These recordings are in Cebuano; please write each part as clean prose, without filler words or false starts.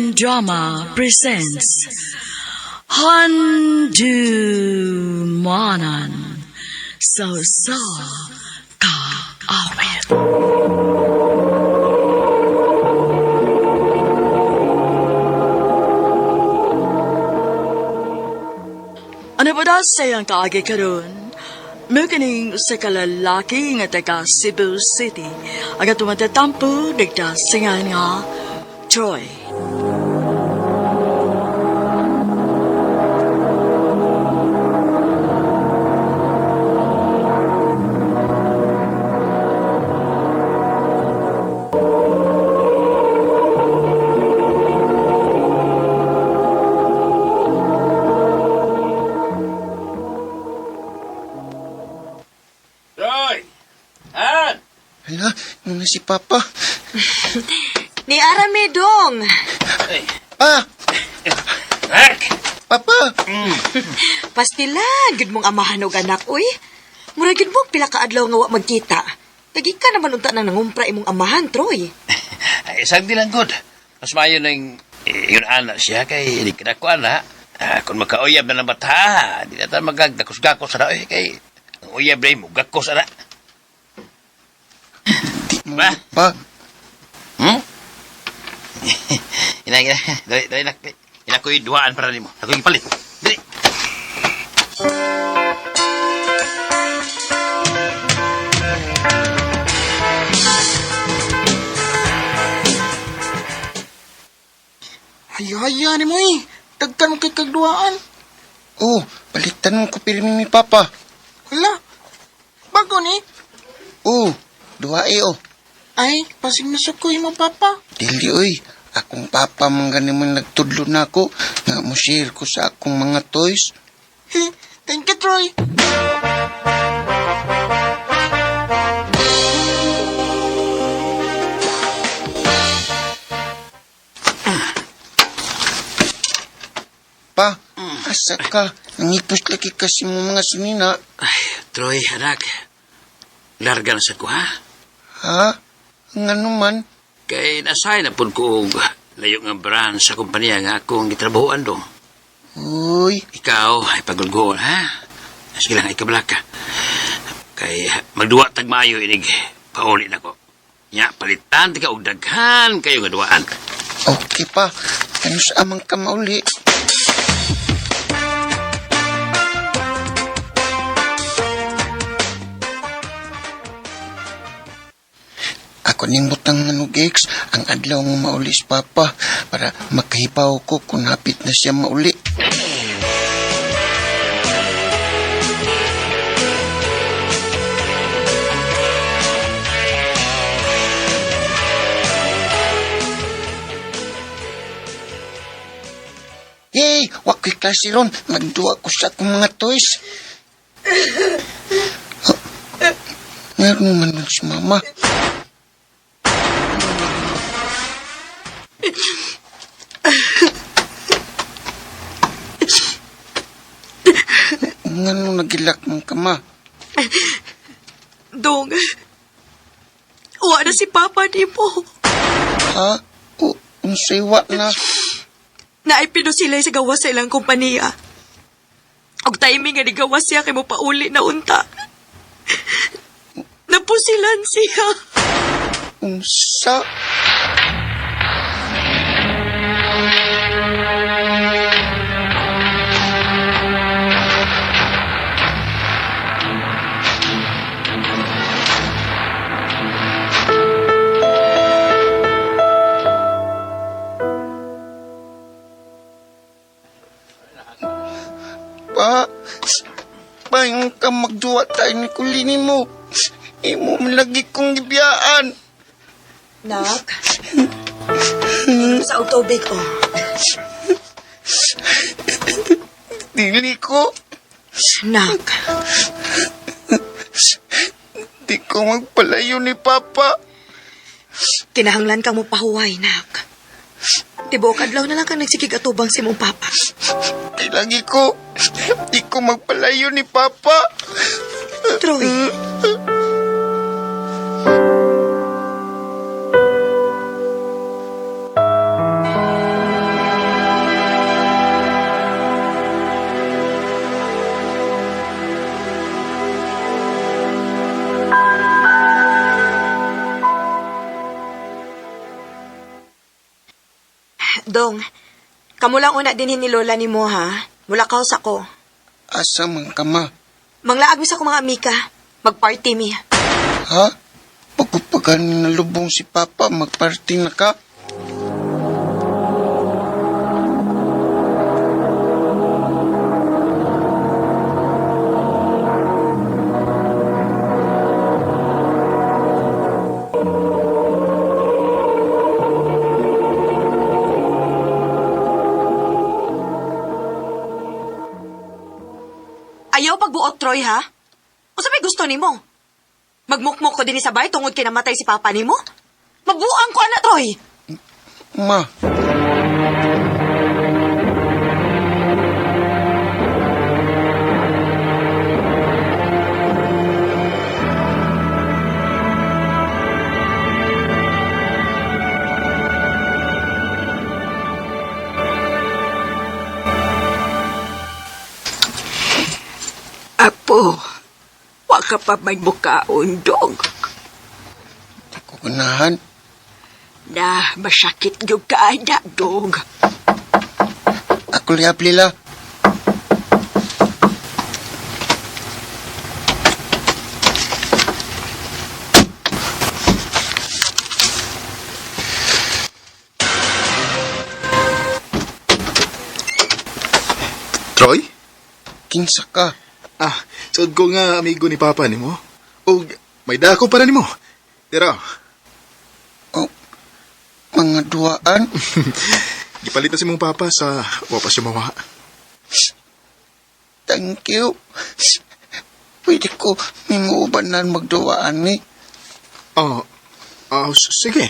and Drama presents Handumanan sa sa Kaawit. Ano ba da sayang kaagi karon? Mukining sa kalalaki nga taga Cebu City. Ang atong matatampo nagdasingan nga Troy. Roy! Han! Hala, nung na si Papa. Ni Arame dong. Ay! Pa! Nak! Papa! Pastilan, gud mong amahan og anak, uy. Mura gud mong pila ka adlaw nga wa magkita. Tagi ka naman unta nang nangumpra imong amahan, Troy. Ay, isang di lang good. Mas maayo nang eh, yun anak siya kay hindi ka na ko anak. Ah, kung makauyab na ng bata, di na tayo magagakos-gakos na. Eh, kay ang uyab na mo, gakos na. Di mo Ba? pa. Hmm? Ina, ina, dali, dali, nak. Ina ko'y duhaan para nimo. Ako'y ipalit. Dali. Hayaya ni mo eh. Tagkan mo kay kagduaan. Oh, palitan mo ko pirmi ni Papa. Hala. Bago ni. Oh, duha eh oh. Ay, pasig na sukoy mo, papa. Dili oy. Akong papa man gani man nagtudlo na ako nga mo share ko sa akong mga toys. He, thank you, Troy. Pa, asa ka? Nangipos lagi kasi mo mga sinina. Ay, Troy, anak. Larga na sa ko, ha? Ha? Nga naman. Kay nasay na pud ko og layo nga brand sa kompanya nga akong gitrabahoan dong. Uy, Ikaw ay pagulgoon, ha? Sige lang, ikablak ka. Kay magduwa tag maayo inig pauli na ko. Nya, palitan ti ka og daghan kayo nga duwaan. okay pa. Ano sa amang ka mauli? Ako nimbutang ano, Gex, ang adlaw nga mauli si Papa para makahibaw ko kung hapit na siya mauli. Yay! Wako'y klase ron. Magduwa ko sa akong mga toys. Oh, meron man nun si Mama. Ngano nagilak mong kama? Dong. Wa na si Papa ni mo. Ha? O, unsay wa na? Naay pinusilay sa gawas sa ilang kompanya. Og timing nga nigawas siya kay mo pauli na unta. Napusilan siya. Unsa? Pa, paingon ka magduwa tayo ni kulini mo. Imo man lagi kong gibiyaan. Nak. Sa og tubig oh. Dili ko. Nak. Di ko magpalayo ni Papa. Kinahanglan kang mopahuway, nak. Tibuok adlaw na lang kang nagsikig atubang si mong papa. Di lagi ko. Di ko magpalayo ni Papa. Troy. Dong. Kamu lang una dinhin ni Lola ni mo, ha? Mula ka sa ko. Asa man ka, ma? Manglaag mi sa akong mga amika. Magparty mi. Ha? Pagpapagan nalubong si Papa, magparty na ka? Ayaw pagbuot, Troy, ha? Unsa may gusto nimo? Magmukmok ko din sa bay tungod kay namatay si Papa nimo? Mabuang ko ana, Troy. Ma, Apo, wa ka pa may mukaon, dog. di ko ganahan. Na, masakit yung kaana, dog. Ako liapli la. Troy? Kinsa ka? Ah, sud ko nga amigo ni Papa nimo. Og may dako para nimo. Pero Oh, mga duaan? gipalit na si mong papa sa wa pa siya mawa. Thank you. Pwede ko mimuuban na magduwaan ni. Oh, sige.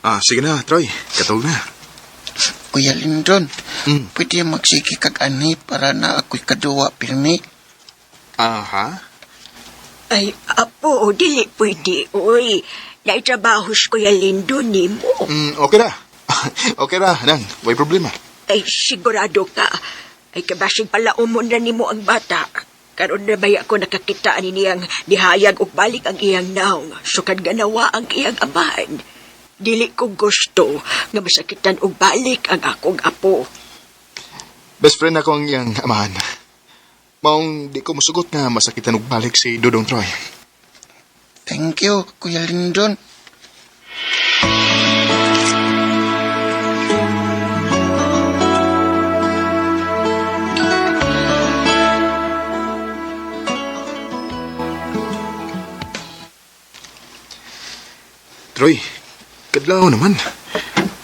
Ah, sige na, Troy. Katog na. Kuya Lindon, Mm. pwede magsige kag ani para na ako'y kaduwa pirmi. Aha. Ay, apo, dili pwede, uy. Naitrabahos ko yung lindo nimo. Okay ra. Okay ra, nang. Way problema. Ay, sigurado ka. Ay, kabasig pala umon na nimo ang bata. Karon na baya ko nakakita ani niyang nihayag og balik ang iyang naong. Sukad ganawa ang iyang amahan. Dili ko gusto nga masakitan og balik ang akong apo. Best friend ako ang iyang amahan. Maong di ko musugot nga masakitan og balik si Dudong Troy. Thank you, Kuya Lindon. Troy, kadlaw naman.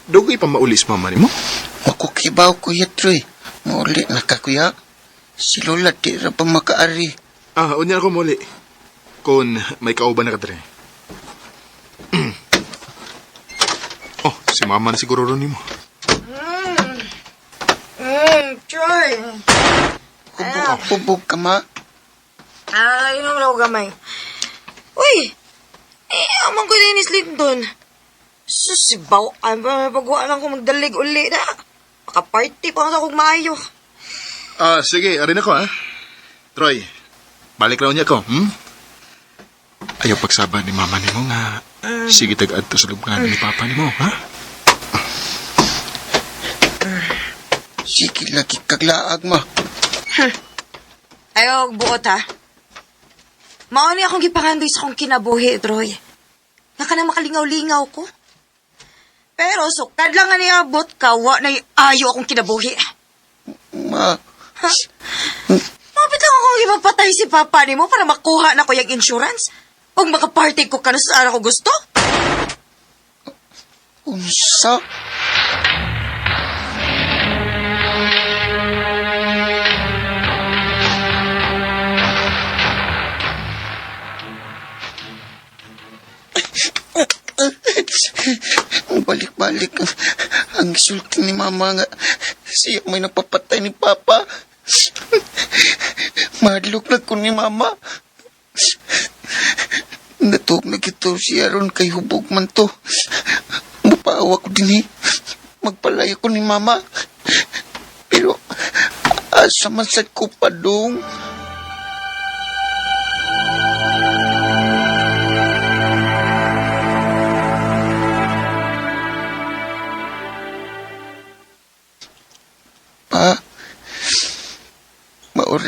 Dugay pa maulis mama nimo. Makukibaw, Kuya Troy. Mauli na ka, Kuya. Si Lola di ra pa makaari. Ah, unya ako muli. Kung may kauban na ka dre. Oh, si mama na siguro ron nimo. Troy. Hubog, hubog ka, ma. Ah, inom lang ko gamay. Uy! Eh, amang ko din is Lindon. Susibaw, ay ba, pagwa lang ko magdalig uli na. Makaparty pa ako maayo. Ah, sige, arin ako ha. Troy, balik raw niya ko, Ayaw pagsaba ni mama nimo nga. Sige tag-adto sa lubngan ni papa nimo, ha? Sige, lagi kaglaag, ma. Ayaw, buot ha. Mao ni akong gipangandoy sa akong kinabuhi, Troy. Nga ka na makalingaw-lingaw ko. Pero sukad lang nga niabot ka, wa na'y ayo akong kinabuhi. Ma, Mapit lang akong ipapatay si Papa nimo para makuha na ko yung insurance. Ug makaparty ko kano sa araw ko gusto. unsa? Balik-balik ang sulti ni Mama nga siya may napapatay ni Papa. Mahadlok na ko ni Mama. Natuog na kito siya ron kay hubog man to. Mapaawa ko din eh. Magpalaya ko ni Mama. Pero asa man sad ko padung.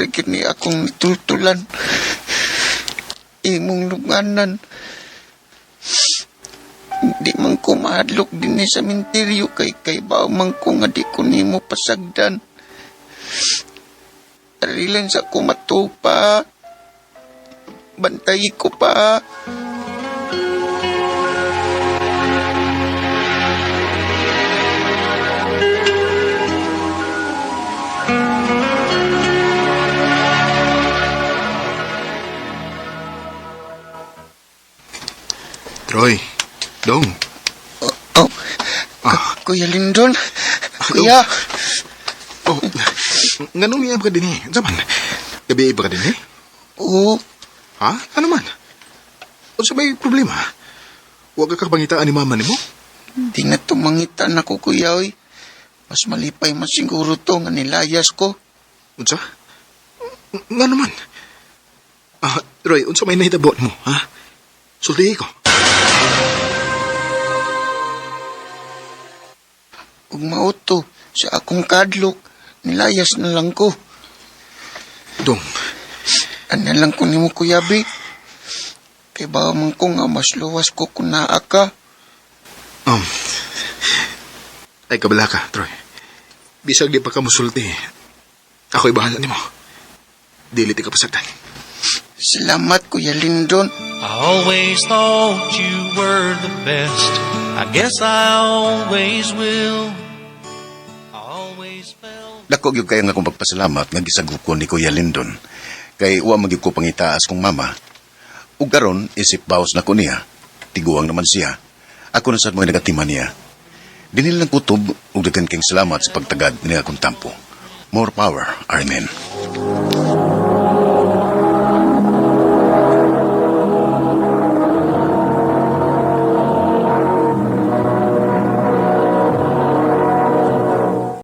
Imo ra kini akong nitultulan. Imong lubnganan. Di man ko mahadlok dinhi sa sementeryo kay kay bao man ko nga di ko nimo pasagdan. Arilan sa ko matupa. Bantay ko pa. Troy, dong. Oh, Kuya Lindon. Kuya. Oh, nganong niyab ka din eh? Unsa man? Gabi ba ka din eh? Oo. Ha? Ano man? Unsa may problema? Huwag ka kapangitaan ni mama nimo? Di na tumangitan ako, kuya, oy. Mas malipay man siguro to nga nilayas ko. Unsa? Ngano man? Ah, Roy, unsa may nahitabo mo, ha? Sultihi ko. Ug mauto sa akong kadlok, nilayas na lang ko. Dong, Ano lang ko nimo, kuya, bi. Kay bawa man ko nga mas luwas ko kung naa ka. ay kabala ka, Troy. Bisag di pa ka musulti. Ako'y bahala nimo. Dili ti ka pasagdan. Salamat, Kuya Lindon. I always thought you were the best. I guess I always will. I always felt. Dako gyud kay nga akong pagpasalamat nga gisagop ko ni Kuya Lindon. Kay wa magyud ko pangitaas kong mama. Ug karon isip baos na ko niya. Tiguang naman siya. Ako na sad mo nagatima niya. Dinil ng kutob ug daghan kayong salamat sa pagtagad niya akong tampo. More power, Amen.